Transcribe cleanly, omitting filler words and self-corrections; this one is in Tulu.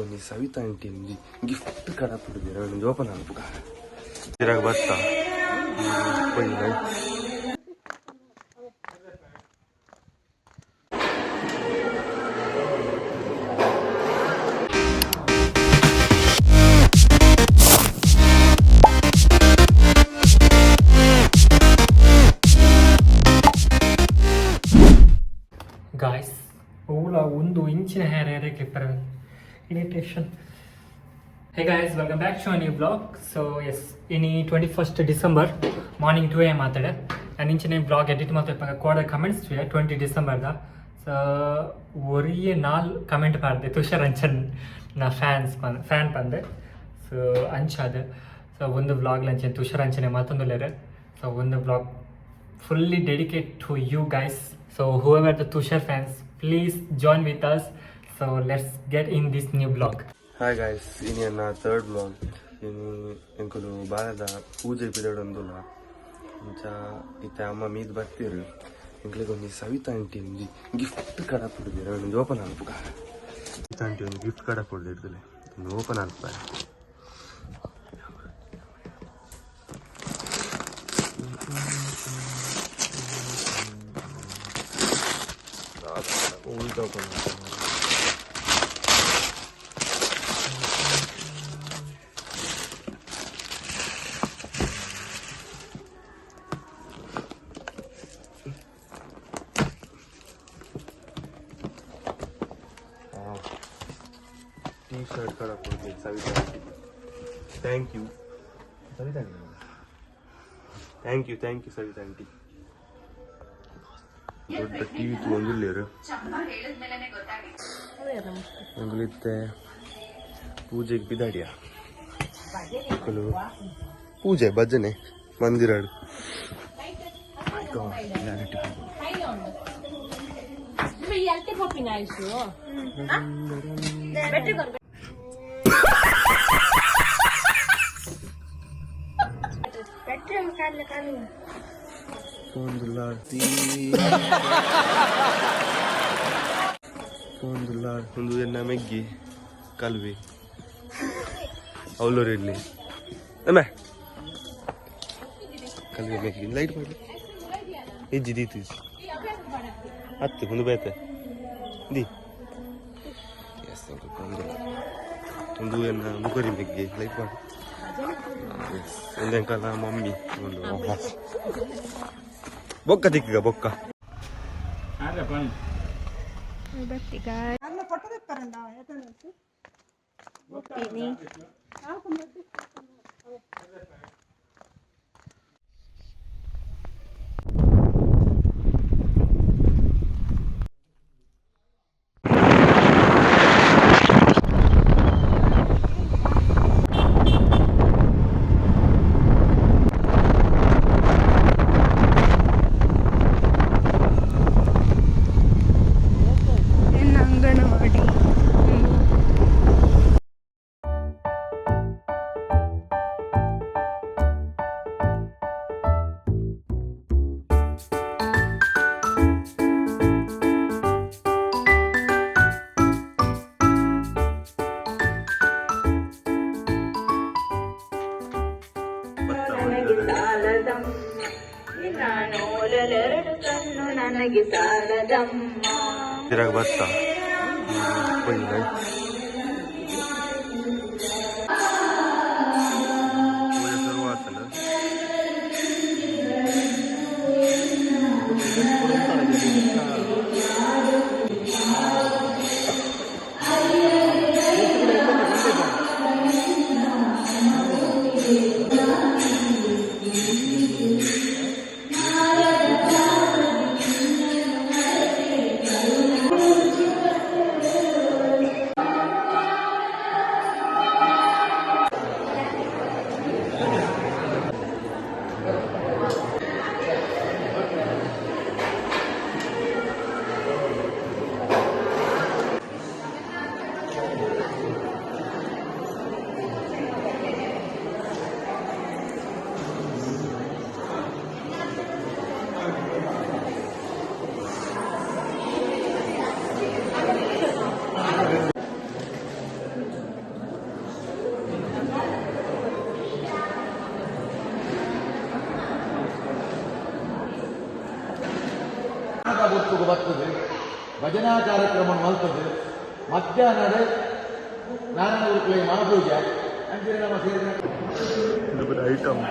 ಒಂಜಿ ಸವಿತಾ ಆಂಟಿ ಒಂಜಿ ಗಿಫ್ಟ್ ಕಡಪುಡುದೆರ್ ಒಂಜಿ ಓಪನ್ ಆನ್ಪುಗ ತಿರಾಗ ಬತ್ತ ಪೊಯ್ಯಿನ. ಗಾಯ್ಸ್, ಓಲ ಒಂದು ಇಂಚಿನ hair hair clipper irritation. Hey guys, welcome back to new vlog. So yes, ಇನಿ 21st December, morning 2 a.m. ಮಾತಾಡೆ. ನಾನು ಇಂಚಿನ ಬ್ಲಾಗ್ ಎಡಿಟ್ ಮಾತಾಡ ಕೋಡ ಕಮೆಂಟ್ಸ್ 20 ಡಿಸೆಂಬರ್ದ. ಸೊ ಒರಿಯೇ ನಾಲ್ ಕಮೆಂಟ್ ಮಾಡಿದೆ, ತುಷಾರ್ ಅಂಚನ್ ನಾ ಫ್ಯಾನ್ಸ್ ಪನ್ ಫ್ಯಾನ್ ಪಂದೆ. ಸೊ ಅಂಚಾದ ಸೊ ಒಂದು ವ್ಲಾಗ್ ಲಂಚನ್ ತುಷಾರ್ ಅಂಚನೆ ಮಾತೊಂದುಲ್ಲೆರ್. ಸೊ ಒಂದು vlog fully dedicate to you guys. So whoever the Tushar fans, please join with us. So let's get in this new vlog. Hi guys, ಇನಿ ಎನ್ನ ಥರ್ಡ್ ಬ್ಲಾಗ್. ಇನಿ ಎಂಕುಲು ಬಾರದ ಪೂಜೆ ಪಿದಡೊಂದುಲ್ಲ. ಇಂಚ ಇತ್ತೆ ಅಮ್ಮ ಮೀದ್ ಬರ್ತೀರು. ಎಂಕ್ಲೆಗ್ ಒಂಜಿ ಸವಿತಾ ಆಂಟಿ ಒಂಜಿ ಗಿಫ್ಟ್ ಕಡಪುಡುದೆರ್, ಒಂಜಿ ಓಪನ್ ಆನ್ಪುಗ. ಸವಿತಾ ಆಂಟಿ ಒಂಜಿ ಗಿಫ್ಟ್ ಕಡಪುಡುದಿರ್ತದೆ, ಒಂದು ಓಪನ್ ಆನ್ಪುಗ. ಉಲ್ಟಾ ಓಪನ್. ಟೀ ಶರ್ಟ್ ಕಡಪುಡುದು Savita aunty. Thank you Savita aunty, thank you, thank you Savita aunty. ದೊಡ್ಡ ಟಿವಿ ತೂವೊಂದುಲ್ಲೆರ್ ಎಂಕುಲು. ಇತ್ತೆ ಪೂಜೆಗ್ ಪಿದಾಡಿಯ. ಎಂಕುಲು ಪೂಜೆ ಭಜನೆ ಮಂದಿರಡ್. ಪೋಂದುಲ್ಲಾರ್ತಿ ಪೋಂದುಲ್ಲಾರ್. ಒಂದು ಎನ್ನ ಮೆಗ್ಗಿ ಕಲ್ವಿ ಅವಲೂರು ಇರ್ಲಿ ಅಮ್ಮ ಕಲ್ವಿ ಮೆಗ್ಗಿ. ಲೈಟ್ ಮಾಡಿ ಇಜ್ಜಿ ದೀತಿ ಹತ್ತು ಒಂದು ಬೇತೆ the. S, ಒಂದು ಎನ್ನ ಮುಗುರಿ ಮೆಗ್ಗಿ. ಲೈಟ್ ಮಾಡಿ. ಎಸ್, ಒಂದು ಎಂಕಲ್ಲ ಮಮ್ಮಿ. ಒಂದು ಬೊಕ್ಕ ತಿಕ್ಕ ಬೊಕ್ಕ. ಅಂಗನವಾಡಿ. ನನಗೆ ಸಾಲದಮ್ಮ. ತಿರಾಗ ಬತ್ತ ಪೊಯ್ಯಿನ. ಪೂಜೆ ಶುರು ಆತಂಡ. ಪೊರ್ತುಗು ಬರ್ತದೆ ಭಜನಾ ಕಾರ್ಯಕ್ರಮ ಮಲ್ತದೆ. ಮಧ್ಯಾಹ್ನದ ನಾರಾಯಣ ಗುರುಕುಲೆ ಮಹಾಪೂಜೆ ಅಂಚನೆ ನಮ್ಮ ಸೇರಿದ ಐಟಮ್.